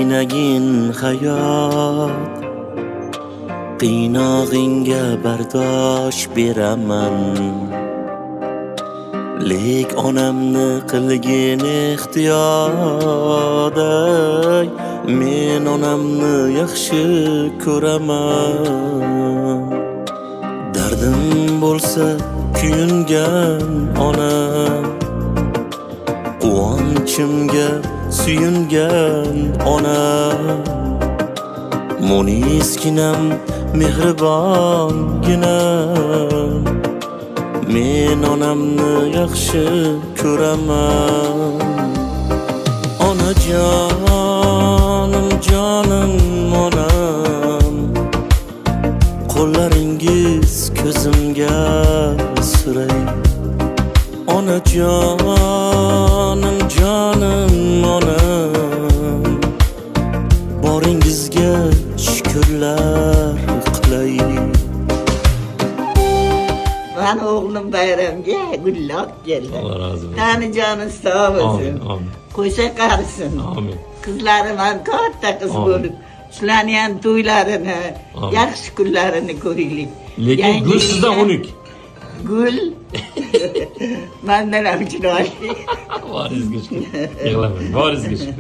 Qiynagin hayot qiynog'ingga bardosh beraman, lek onamni qilgin ehtiyot ey, men onamni yaxshi ko'raman. Dardim bo'lsa kuyungan onam, quvonchimga suyungan onam, munisginam, mehribonginam, men onamni yaxshi ko'raman. Onajonim, jonim onam, qo'llaringiz ko'zimga suray. Onajonim, jonim onam, boringizga shukurlar qilay. Mani o'g'lim bayramga gullab keldi. Alloh rozi bo'lsin. Tani joni sog' bo'lsin. Amin, amin. Qo'sha qarisin. Amin. Qizlarim ham katta qiz Amin. bo'lib, shularni ham to'ylarini, Amin. yaxshi kunlarini ko'raylik. Lekin Yangi gul sizdan yilga xunuk. Gul mandan ham chiroyli. Boringizga shukur. Yig'lamang. Boringizga shukur.